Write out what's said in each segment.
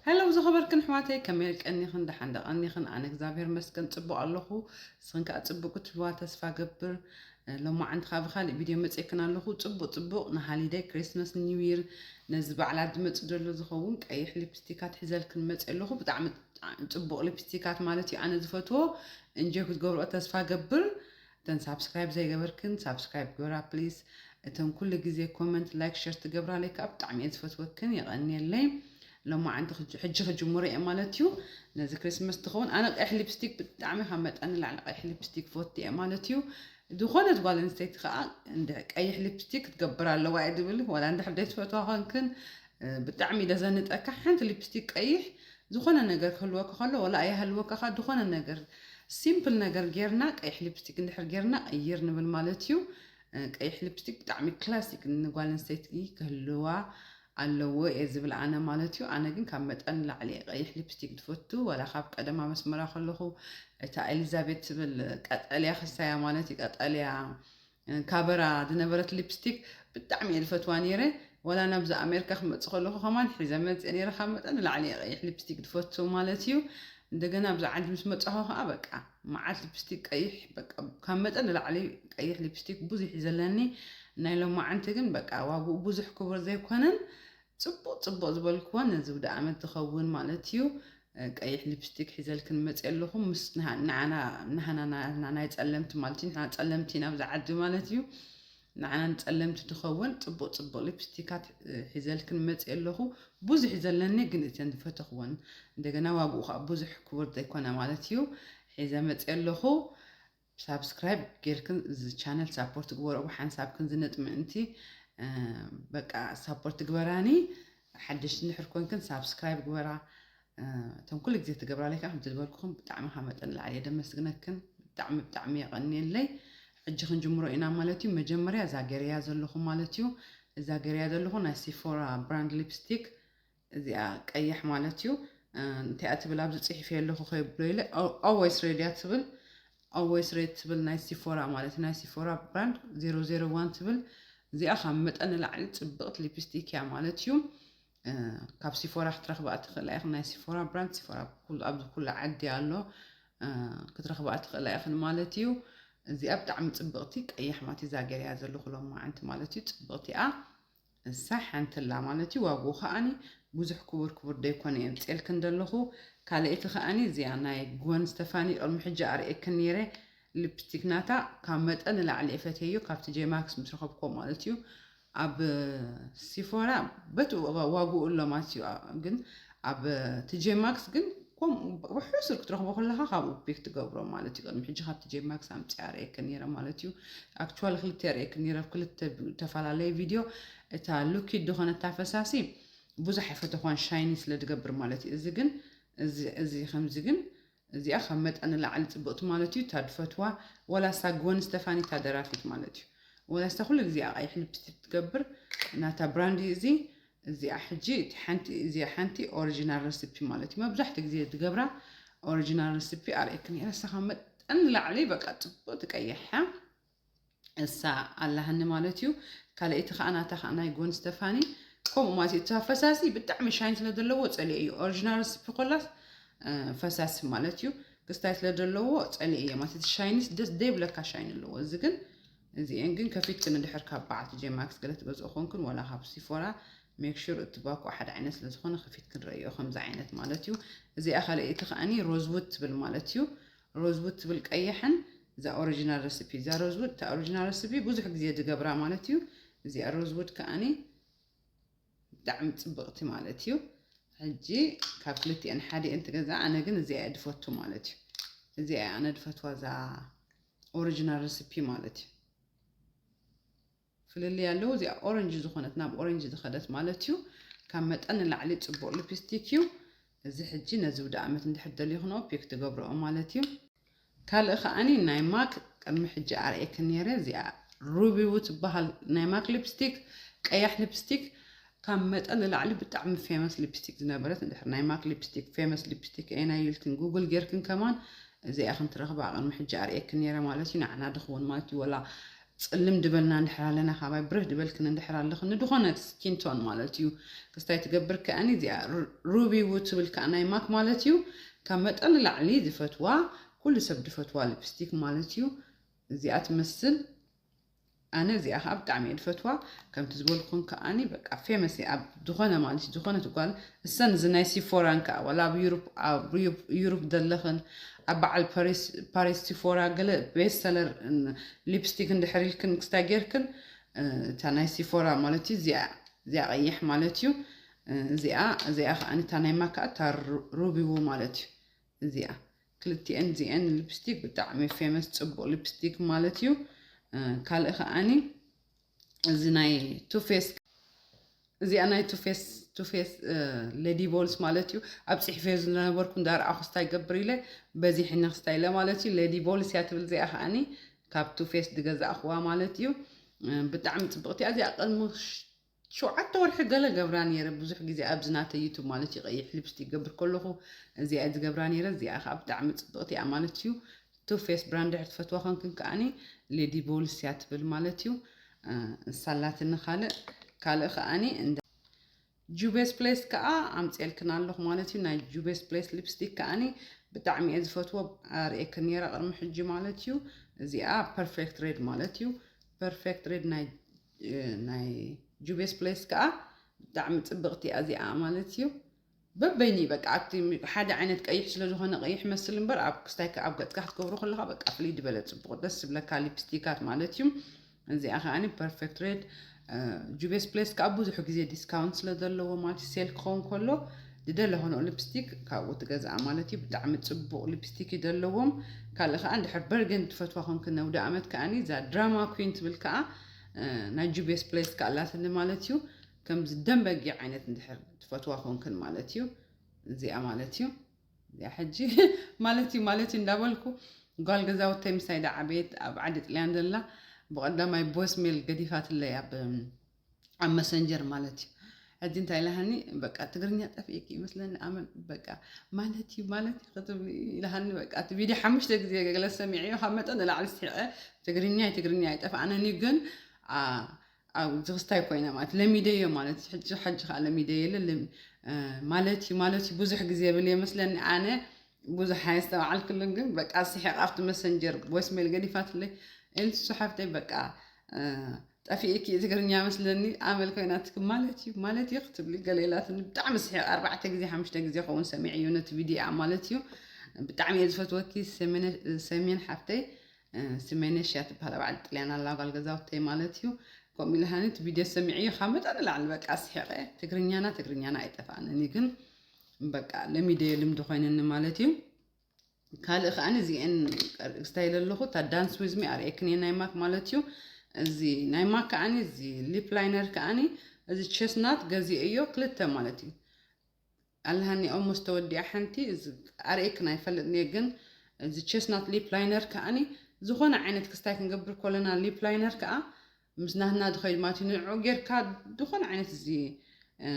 ሄሎ ዝኸበርክን ኣሕዋተይ፣ ከመይ ቀኒኽን? ደሓን ዶ ቀኒኽን? ኣነ እግዚኣብሔር መስገን ጽቡቕ ኣለኹ። ንስኽን ከኣ ጽቡቕ ክትህልዋ ተስፋ ገብር። እ፣ ሎማዓንቲ ከኣ ብኻልእ ቪድዮ መጺእክን ኣለኹ። ጽቡቕ ጽቡቕ ንሃሊደይ፣ ክሪስማስ፣ ኒው ይር፣ ነዚ በዓላት ዝመጽእ ዘሎ ዝኸውን ቀይሕ ሊፕስቲካት ሒዘልክን መጺእ ኣለኹ። ብጣዕሚ፣ ብጣዕሚ ጽቡቕ ሊፕስቲካት ማለት እዩ። ኣነ ዝፈትዎ እንጆይ ክትገብርኦ ተስፋ ገብር። እተን ሳብስክራይብ ዘይገበርክን ሳብስክራይብ ግበራ ፕሊስ። እተን ኩሉ ግዜ ኮመንት፣ ላይክ፣ ሸር ትገብራለይ ከኣ ብጣዕሚ እየ ዝፈትወክን፣ የቐንየለይ። ሎማዓንቲ ክጅ-፣ ሕጂ ክጅምሮ እየ ማለት እዩ። ነዚ ክሪስማስ ትኸውን ኣነ ቀይሕ ሊፕስቲክ ብጣዕሚ ካብ መጠን ንላዕሊ ቀይሕ ሊፕስቲክ ፈቱ እየ ማለት እዩ። ዝኾነት ጓል ኣንስተይቲ ከኣ እንደ ቀይሕ ሊፕስቲክ ክትገብር ኣለዋ እየ ዝብል። ዋላ እንድሕር ዘይትፈትዋ ኮንክን፣ እ፣ ብጣዕሚ እዩ ዘንጠካ። ሓንቲ ሊፕስቲክ ቀይሕ ዝኾነ ነገር ክህልወካ ከሎ፣ ዋላ ኣይሃልወካ ከኣ ዝኾነ ነገር፣ ሲምፕል ነገር ጌርና፣ ቀይሕ ሊፕስቲክ እንድሕር ጌርና ቅይር ንብል ማለት እዩ። እ፣ ቀይሕ ሊፕስቲክ ብጣዕሚ ክላሲክ ንጓል ኣንስተይቲ ክህልዋ ኣለዎ እየ ዝብል ኣነ ማለት እዩ። ኣነ ግን ካብ መጠን ንላዕሊ እየ ቀይሕ ሊፕስቲክ ዝፈቱ። ዋላ ካብ ቀደም ኣብ ኣስመራ ከለኹ እታ ኤሊዛቤት ትብል ቀጠልያ ክሳያ ማለት እዩ፣ ቀጠልያ፣ እ፣ ካበራ ዝነበረት ሊፕስቲክ ብጣዕሚ እየ ዝፈትዋ ነይረ። ዋላ ናብዚ ኣሜሪካ ክመጽእ ከለኹ ከማን ሒዘ መጽእ ነይረ። ካብ መጠን ንላዕሊ እየ ቀይሕ ሊፕስቲክ ዝፈቱ ማለት እዩ። እንደገና ኣብዚ ዓዲ ምስ መጻኹ ከኣ በቃ መዓት ሊፕስቲክ ቀይሕ፣ በቃ ካብ መጠን ንላዕሊ ቀይሕ ሊፕስቲክ ብዙሕ እዩ ዘለኒ። ናይ ሎማዓንቲ ግን በቃ ዋግኡ ብዙሕ ክቡር ዘይኮነን፣ ጽቡቕ ጽቡቕ ዝበልክዎ ነዚ ውደ ዓመት ዝኸውን ማለት እዩ። እ፣ ቀይሕ ሊፕስቲክ ሒዘልክን መጽእ ኣለኹ። ምስ ንሃ-፣ ንዓና፣ ንሃና፣ ና-፣ ና-፣ ናይ ጸለምቲ ማለት እዩ። ንሕና ጸለምቲ ኢና ኣብዚ ዓዲ ማለት እዩ። ንዓና ንጸለምቲ ዝኸውን ጽቡቕ ጽቡቕ ሊፕስቲካት፣ እ፣ ሒዘልክን መጽእ ኣለኹ። ብዙሕ እዩ ዘለኒ፣ ግን እተን ዝፈተኽወን፣ እንደገና ዋግኡ ከኣ ብዙሕ ክቡር ዘይኮነ ማለት እዩ። ሒዘ መጽእ ኣለኹ። ሳብስክራይብ ጌርክን እዚ ቻነል ሳፖርት ግበሮ። ብሓንሳብክን ዝነጥ ምእንቲ፣ እ፣ በቃ ሳፖርት ግበራኒ። ሓደሽቲ እንድሕር ኮንክን ሳብስክራይብ ግበራ። እ፣ እቶም ኩሉ ግዜ ትገብራለይ ከኣ ከምቲ ዝበልኩኹም ብጣዕሚ ካብ መጠን ንላዕሊ እየ ደመስግነክን። ብጣዕሚ፣ ብጣዕሚ የቐንየለይ። ሕጂ ክንጅምሮ ኢና ማለት እዩ። መጀመርያ እዛ ገይረያ ዘለኹ ማለት እዩ። እዛ ገይረያ ዘለኹ ናይ ሲፎራ ብራንድ ሊፕስቲክ፣ እዚኣ ቀያሕ ማለት እዩ። እ፣ እንታይ እያ ትብል ኣብዚ ጽሒፈ ኣለኹ ከይብሎ ኢለ፣ ኦ-፣ ኦልዌይስ ሬድ እያ ትብል። ኦልዌይስ ሬድ ትብል ናይ ሲፎራ ማለት እዩ። ናይ ሲፎራ ብራንድ ዜሮ ዜሮ ዋን ትብል። እዚኣ ካብ መጠን ንላዕሊ ጽብቕቲ ሊፕስቲክ እያ ማለት እዩ። እ፣ ካብ ሲፎራ ክትረኽባ ትኽእላ ኢኽን። ናይ ሲፎራ ብራንድ ሲፎራ ኩሉ፣ ኣብዚ ኩሉ ዓዲ ኣሎ። እ፣ ክትረኽባ ትኽእላ ኢኽን ማለት እዩ። እዚኣ ብጣዕሚ ጽብቕቲ ቀያሕ ማለት እዩ። እዛ ገይረያ ዘለኹ ሎማዓንቲ ማለት እዩ። ጽብቕቲ እያ። እሳ ሓንቲ ኣላ ማለት እዩ። ዋግኡ ከኣኒ ብዙሕ ክቡር ክቡር ደይኮነ እየ ኣምጽኤልክን ዘለኹ። ካልኣይቲ ከኣኒ እዚኣ ናይ ግወን ስተፋኒ ቅድሚ ሕጂ ኣርእየክን ነይረ። ሊፕስቲክ ናታ ካብ መጠን ንላዕሊ እየ ፈትየዮ፣ ካብቲ ጄማክስ ምስ ረኸብክዎ ማለት እዩ። ኣብ ሲፎራ በቲ ዋጋ-፣ ዋግኡ ኣሎ ማለት እዩ። ግን ኣብ እቲ ጄማክስ ግን ከምኡ ብሕሱር ክትረኽቦ ከለኻ ካብኡ ፒክ ትገብሮ ማለት እዩ። ቅድሚ ሕጂ ካብቲ ጄማክስ ኣምጽኣ ኣርእየክን ነይረ ማለት እዩ። ኣክቹዋሊ ክልተ ኣርእየክን ነይረ፣ ኣብ ክልተ ዝተፈላለየ ቪድዮ። እታ ሉኪድ ዝኾነ እታ ፈሳሲ ብዙሕ ኣይፈተኽዋን፣ ሻይኒ ስለ ዝገብር ማለት እዩ። እዚ ግን፣ እዚ፣ እዚ ከምዚ ግን፣ እዚኣ ካብ መጠን ንላዕሊ ጽብቕቲ ማለት እዩ። እታ ድፈትዋ፣ ወላ እሳ ግወን ስተፋኒ እታ ደራፊት ማለት እዩ። ወላ እሳ ኩሉ ግዜ ኣቃይሕ ሊፕስቲክ ትገብር፣ ናታ ብራንድ እዩ እዚ። እዚኣ ሕጂ፣ እቲ ሓንቲ፣ እዚኣ ሓንቲ ኦሪጂናል ረሲፒ ማለት እዩ። መብዛሕትኡ ግዜ ዝገብራ ኦሪጂናል ረሲፒ ኣርእየክን እየ። እሳ ካብ መጠን ንላዕሊ በቃ ጽብቕቲ ቀይሕ እያ። እሳ ኣላሃኒ ማለት እዩ። ካልኣይቲ ከኣ ናታ ከኣ ናይ ጎን ስተፋኒ ከምኡ ማለት እዩ። እታ ፈሳሲ ብጣዕሚ ሻይን ስለ ዘለዎ ጸሊኤ እዩ። ኦሪጂናል ረሲፒ ኮላስ፣ እ፣ ፈሳሲ ማለት እዩ። ክስታይ ስለ ዘለዎ ጸሊኤ እየ ማለት እቲ ሻይንስ ደስ ደይብለካ ሻይን ኣለዎ። እዚ ግን፣ እዚኤን ግን ከፊትክን እንድሕር ካብ በዓልቲ ጄማክስ ገለ ትገዝኦ ኮንክን ወላ ካብ ሲፎራ ሜክ ሹር እቲ ባኮ ሓደ ዓይነት ስለ ዝኾነ ከፊትክን ረእዮ ከምዚ ዓይነት ማለት እዩ። እዚኣ ካልኣይቲ ከኣኒ ሮዝውድ ትብል ማለት እዩ። ሮዝውድ ትብል ቀይሕን እዛ ኦሪጂናል ረሲፒ፣ እዛ ሮዝውድ እታ ኦሪጂናል ረሲፒ ብዙሕ ግዜ ዝገብራ ማለት እዩ። እዚኣ ሮዝውድ ከኣኒ ብጣዕሚ ጽብቕቲ ማለት እዩ። ሕጂ ካብ ክልቲኤን ሓዲኤን ትገዛ፣ ኣነ ግን እዚኣ እየ ዝፈቱ ማለት እዩ። እዚኣ እየ ኣነ ዝፈትዋ እዛ ኦሪጂናል ረሲፒ ማለት እዩ። ፍልልይ ኣለዎ። እዚኣ ኦረንጅ ዝኾነት ናብ ኦረንጅ ዝኸደት ማለት እዩ። ካብ መጠን ንላዕሊ ጽቡቕ ሊፕስቲክ እዩ። እዚ ሕጂ ነዚ ውደ ዓመት እንድሕር ደሊኹንኦ ፒክ ትገብርኦ ማለት እዩ። ካልእ ከኣኒ ናይ ማክ ቅድሚ ሕጂ ኣርእየክን ነይረ። እዚኣ ሩቢው ትበሃል ናይ ማክ ሊፕስቲክ፣ ቀያሕ ሊፕስቲክ፣ ካብ መጠን ንላዕሊ ብጣዕሚ ፌመስ ሊፕስቲክ ዝነበረት፣ እንድሕር ናይ ማክ ሊፕስቲክ ፌመስ ሊፕስቲክ ኤና ኢልክን ጉግል ጌርክን ከማን እዚኣ ክንትረኽባ ቅድሚ ሕጂ ኣርእየክን ነይረ ማለት እዩ። ንዓና ድኸውን ማለት እዩ። ወላ ጽልም ድበልና እንድሕር ኣለና፣ ካባይ ብርህ ድበልክን እንድሕር ኣለኽን፣ ንድኾነ ስኪን ቶን ማለት እዩ። ክስታይ ትገብር ከኣኒ እዚኣ ሩ-፣ ሩቢ ዉ ትብል ከኣ ናይ ማክ ማለት እዩ። ካብ መጠን ንላዕሊ ዝፈትዋ፣ ኩሉ ሰብ ድፈትዋ ሊፕስቲክ ማለት እዩ። እዚኣ ትመስል። ኣነ እዚኣ ከዓ ብጣዕሚ እየ ድፈትዋ። ከምቲ ዝበልኩን ከኣኒ በቃ ፌመስ እየ ኣብ ዝኾነ ማለት እዩ። ዝኾነት ጓል እሰን እዚ ናይ ሲፎራን ከዓ ዋላ ኣብ ዩሩፕ፣ ኣብ ዩሩፕ፣ ዩሩፕ ዘለኽን ኣብ በዓል ፓሪስ፣ ፓሪስ ሲፎራ ገለ ቤስት ሰለር ሊፕስቲክ እንድሕር ኢልክን ክስታይ ጌርክን፣ እ፣ እታ ናይ ሲፎራ ማለት እዩ። እዚኣ፣ እዚኣ ቀይሕ ማለት እዩ። እ፣ እዚኣ፣ እዚኣ ከዓ እታ ናይ ማካ እታ ሩ-፣ ሩቢዎ ማለት እዩ። እዚኣ ክልቲኤን እዚኤን ሊፕስቲክ ብጣዕሚ ፌመስ ጽቡቕ ሊፕስቲክ ማለት እዩ። እ፣ ካልእ ከኣኒ እዚ ናይ ቱ ፌስ፣ እዚኣ ናይ ቱ ፌስ፣ ቱ ፌስ፣ እ፣ ሌዲ ቦልስ ማለት እዩ። ኣብ ጽሕፌ ዝነበርኩ እንዳረኣኹ ክስታይ ገብር ኢለ በዚሕኒ ክስታይ ኢለ ማለት እዩ። ሌዲ ቦልስ እያ ትብል እዚኣ ከኣኒ ካብ ቱ ፌስ ዝገዛእኽዋ ማለት እዩ። እ፣ ብጣዕሚ ጽብቕቲ እያ። እዚኣ ቅድሚ ሽ-፣ ሸውዓተ ወርሒ ገለ ገብራ ነይረ። ብዙሕ ግዜ ኣብዚ ናተይ ዩቱብ ማለት እዩ ቀይሕ ሊፕስቲክ ገብር ከለኹ እዚኣ እየ ዝገብራ ነይረ። እዚኣ ከዓ ብጣዕሚ ጽብቕቲ እያ ማለት እዩ። ቱ ፌስ ብራንድ ድሕር ትፈትዋ ኮንክን ከኣኒ ሌዲ ቦልስ እያ ትብል ማለት እዩ። እ፣ እሳ ኣላትኒ ካልእ፣ ካልእ ከኣኒ እንደ ጁቤስ ፕሌስ ከኣ ኣምጽኤልክን ኣለኹ ማለት እዩ። ናይ ጁቤስ ፕሌስ ሊፕስቲክ ከኣኒ ብጣዕሚ እየ ዝፈትዎ፣ ኣርእየክን ነይረ ቅድሚ ሕጂ ማለት እዩ። እዚኣ ፐርፌክት ሬድ ማለት እዩ። ፐርፌክት ሬድ ናይ፣ እ፣ ናይ ጁቤስ ፕሌስ ከኣ ብጣዕሚ ጽብቕቲ እያ እዚኣ ማለት እዩ። በበይኒ በቃ ኣብቲ ሓደ ዓይነት ቀይሕ ስለ ዝኾነ ቀይሕ መስል እምበር ኣብ ክስታይ ከ-፣ ኣብ ገጽካ ክትገብሮ ከለኻ በቃ ፍልይ ዝበለ ጽቡቕ ደስ ዝብለካ ሊፕስቲካት ማለት እዩ። እዚኣ ከኣኒ ፐርፌክት ሬድ፣ እ፣ ጁቤስ ፕሌስ ከኣ ብዙሕ ግዜ ዲስካውንት ስለ ዘለዎ ማለት እዩ፣ ሴል ክኸውን ከሎ ዝደለኽንኦ ሊፕስቲክ ካብኡ ትገዝኣ ማለት እዩ። ብጣዕሚ ጽቡቕ ሊፕስቲክ እዩ ዘለዎም። ካልእ ከኣ እንድሕር በርገንዲ ትፈትዋ ኮንክን ነውዲ ኣመት ከኣኒ እዛ ድራማ ኩዊን ትብል ከኣ፣ እ፣ ናይ ጁቤስ ፕሌስ ከኣ ኣላትኒ ማለት እዩ። ከምዚ ደም በጊዕ ዓይነት እንድሕር ትፈትዋ ኮንክን ማለት እዩ። እዚኣ ማለት እዩ። እዚኣ ሕጂ ማለት እዩ፣ ማለት እዩ እንዳበልኩ ጓል ገዛውተይ ምሳይ ዳ ዓበየት ኣብ ዓዲ ጥልያን ዘላ ብቐዳማይ ቮይስሜል ገዲፋትለይ ኣብ፣ ኣብ መሰንጀር ማለት እዩ። ሕጂ እንታይ ኢላሃኒ፣ በቃ ትግርኛ ጠፊእኪ ይመስለኒ ኣመል፣ በቃ ማለት እዩ፣ ማለት እዩ ክትብል ኢላሃኒ። በቃ እቲ ቪድዮ ሓሙሽተ ግዜ ገለ ሰሚዐዮ፣ ካብ መጠን ንላዕሊ ስሒቐ፣ ትግርኛ ትግርኛ ኣይጠፍኣነን እዩ ግን፣ ኣ፣ ኣብ ዝኽስታይ ኮይነ ማለት ለሚደዮ ማለት ሕጂ፣ ሕጂ ከዓ ለሚደዮ የለ ለም-፣ እ፣ ማለት እዩ፣ ማለት እዩ ብዙሕ ግዜ ብል የመስለኒ ኣነ ብዙሕ ኣየስተውዓልክሉን ግን በቃ ስሒቕ ኣብቲ መሰንጀር ቮይስሜል ገዲፋትለይ ኤልሱ ሓፍተይ በቃ፣ እ፣ ጠፊእኪ ትግርኛ መስለኒ ኣመል ኮይናትክ ማለት እዩ፣ ማለት እዩ ክትብሊ ገለ ኢላትኒ። ብጣዕሚ ስሒቕ ኣርባዕተ ግዜ ሓሙሽተ ግዜ ኸውን ሰሚዐዮ ነቲ ቪድዮኣ ማለት እዩ። ብጣዕሚ እየ ዝፈትወኪ ሰሜነ-፣ ሰሜን ሓፍተይ። እ፣ ስመነሽ እያ ትበሃል፣ ኣብ ዓዲ ጥልያን ኣላ ጓል ገዛውተይ ማለት እዩ። ከምኡ ኢለ ሃኒ እቲ ቪድዮ ሰሚዐዮ ካብ መጠን ንላዕሊ በቃ ስሒቐ። ትግርኛና ትግርኛና ኣይጠፍኣንን እዩ ግን በቃ ለሚደዮ ልምዲ ኮይነኒ ማለት እዩ። ካልእ ከኣኒ እዚኤን ክስታይ ኢለ ኣለኹ፣ እታ ዳንስ ዊዝ ሚ ኣርእየክን እየ ናይ ማክ ማለት እዩ። እዚ ናይ ማክ ከኣኒ እዚ ሊፕ ላይነር ከኣኒ እዚ ቸስናት ገዚኤዮ ክልተ ማለት እዩ። ኣለሃኒ ኦልሞስት ተወዲኣ ሓንቲ፣ እዚ ኣርእየክን ኣይፈልጥን እየ ግን እዚ ቸስናት ሊፕ ላይነር ከኣኒ ዝኾነ ዓይነት ክስታይ ክንገብር ከለና ሊፕ ላይነር ከኣ ምስ ናህና ዝኸይድ ማለት እዩ። ንዕኡ ጌርካ ዝኾነ ዓይነት እዚ፣ እ፣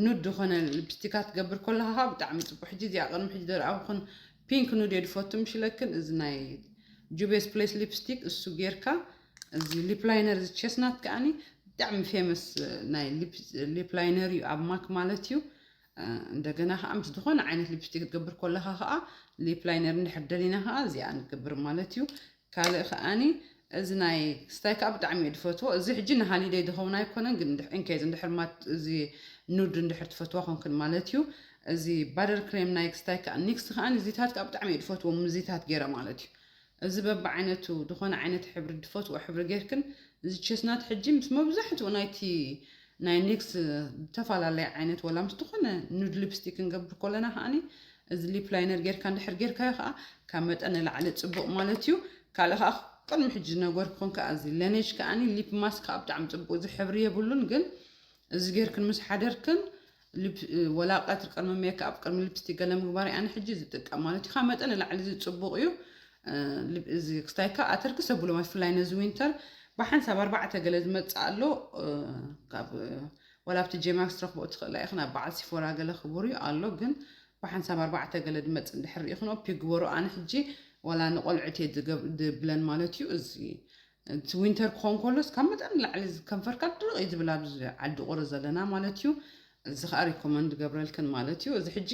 ኑድ ዝኾነ ሊፕስቲካት ትገብር ከለኻ ከዓ ብጣዕሚ ጽቡቅ። ሕጂ እዚኣ ቅድሚ ሕጂ ዝረኣኹን ፒንክ ኑድ እየ ዝፈቱ ምሽ ኢለክን፣ እዚ ናይ ጁቤስ ፕሌስ ሊፕስቲክ እሱ ጌርካ፣ እዚ ሊፕ ላይነር እዚ ቸስናት ከኣኒ ብጣዕሚ ፌመስ ናይ ሊፕ፣ ሊፕ ላይነር እዩ ኣብ ማክ ማለት እዩ። እ፣ እንደገና ከዓ ምስ ዝኾነ ዓይነት ሊፕስቲክ ክትገብር ከለኻ ከዓ ሊፕ ላይነር እንድሕር ደሊና ከዓ እዚኣ ንገብር ማለት እዩ። ካልእ ከኣኒ እዚ ናይ ክስታይ ከዓ ብጣዕሚ እየ ዝፈትዎ። እዚ ሕጂ ንሃሊደይ ዝኸውን ኣይኮነን፣ ግን እንድሕ-፣ ኢንኬዝ እንድሕር ማት እዚ ኑድ እንድሕር ትፈትዋ ኮንክን ማለት እዩ። እዚ ባደር ክሬም ናይ ክስታይ ከዓ ኒክስ ከኣኒ እዚታት ከዓ ብጣዕሚ እየ ዝፈትዎም፣ እዚታት ገይረ ማለት እዩ። እዚ በብዓይነቱ ዝኾነ ዓይነት ሕብሪ ዝፈትዎ ሕብሪ ጌርክን፣ እዚ ቸስናት ሕጂ ምስ መብዛሕትኡ ናይቲ ናይ ኒክስ ዝተፈላለየ ዓይነት ወላ ምስ ዝኾነ ኑድ ሊፕስቲክ ክንገብር ከለና ከኣኒ እዚ ሊፕ ላይነር ጌርካ እንድሕር ጌርካዮ ከዓ ካብ መጠን ንላዕሊ ጽቡቕ ማለት እዩ። ካልእ ከዓ ቅድሚ ሕጂ ዝነገርኩኹም ከዓ እዚ ለኔሽ ከኣኒ ሊፕ ማስክ ከዓ ብጣዕሚ ጽቡቕ፣ እዚ ሕብሪ የብሉን ግን እዚ ጌርክን ምስ ሓደርክን ሊፕ-፣ ወላ ቀትሪ ቅድሚ ሜክኣፕ ቅድሚ ሊፕስቲክ ገለ ምግባር ኣነ ሕጂ ዝጥቀም ማለት እዩ። ካብ መጠን ንላዕሊ እዚ ጽቡቕ እዩ። እ፣ ሊፕ-፣ እዚ ክስታይካ ኣተርክስ ኣብሎ ማለት ብፍላይ ነዚ ዊንተር ብሓንሳብ ኣርባዕተ ገለ ዝመጽእ ኣሎ። እ፣ ካብ፣ እ፣ ወላ ኣብቲ ጄማክስ ትረኽቦ ትኽእላ ኢኽን ኣብ በዓል ሲፎራ ገለ ክቡር እዩ ኣሎ፣ ግን ብሓንሳብ ኣርባዕተ ገለ ዝመጽእ እንድሕር ርኢኽንኦ ፒክ ግበሩ። ኣነ ሕጂ ወላ ንቆልዑት እየ ዝገብ-፣ ዝብለን ማለት እዩ። እዚ እቲ ዊንተር ክኾን ከሎስ ካብ መጠን ንላዕሊ ከንፈርካ ድርቕ እዩ ዝብል ኣብዚ ዓዲ ቁሪ ዘለና ማለት እዩ። እዚ ከዓ ሪኮመንድ ገብረልክን ማለት እዩ። እዚ ሕጂ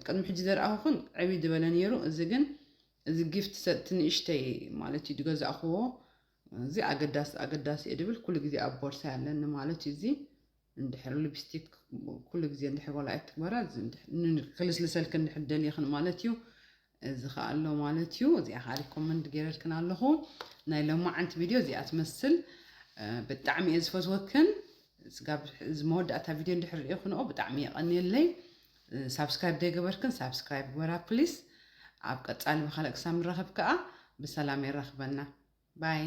ቅድሚ ሕጂ ዘርኣኹን ዕብይ ዝበለ ነይሩ። እዚ ግን እዚ ጊፍት ሰጥ ንእሽተይ ማለት እዩ ዝገዛእክዎ። እዚ ኣገዳሲ ኣገዳሲ እየ ድብል ኩሉ ግዜ ኣብ ቦርሳ ያለኒ ማለት እዩ። እዚ እንድሕር ሊፕስቲክ ኩሉ ግዜ እንድሕር ወላ ኣይትግበራ፣ ክልስልሰልክ እንድሕር ደልየኽን ማለት እዩ። እዚ ከዓ ኣሎ ማለት እዩ። እዚኣ ከዓ ሪኮመንድ ገይረልክን ኣለኹ። ናይ ሎማዓንቲ ቪድዮ እዚኣ ትመስል። ብጣዕሚ እየ ዝፈትወክን። ስጋብ እዚ መወዳእታ ቪድዮ እንድሕር ርኢኹንኦ ብጣዕሚ የቐንየለይ። ሳብስክራይብ ዘይገበርክን ሳብስክራይብ ግበራ ፕሊስ። ኣብ ቀፃሊ ብካልእ ክሳብ ንራኸብ ከዓ ብሰላም የራኽበና። ባይ።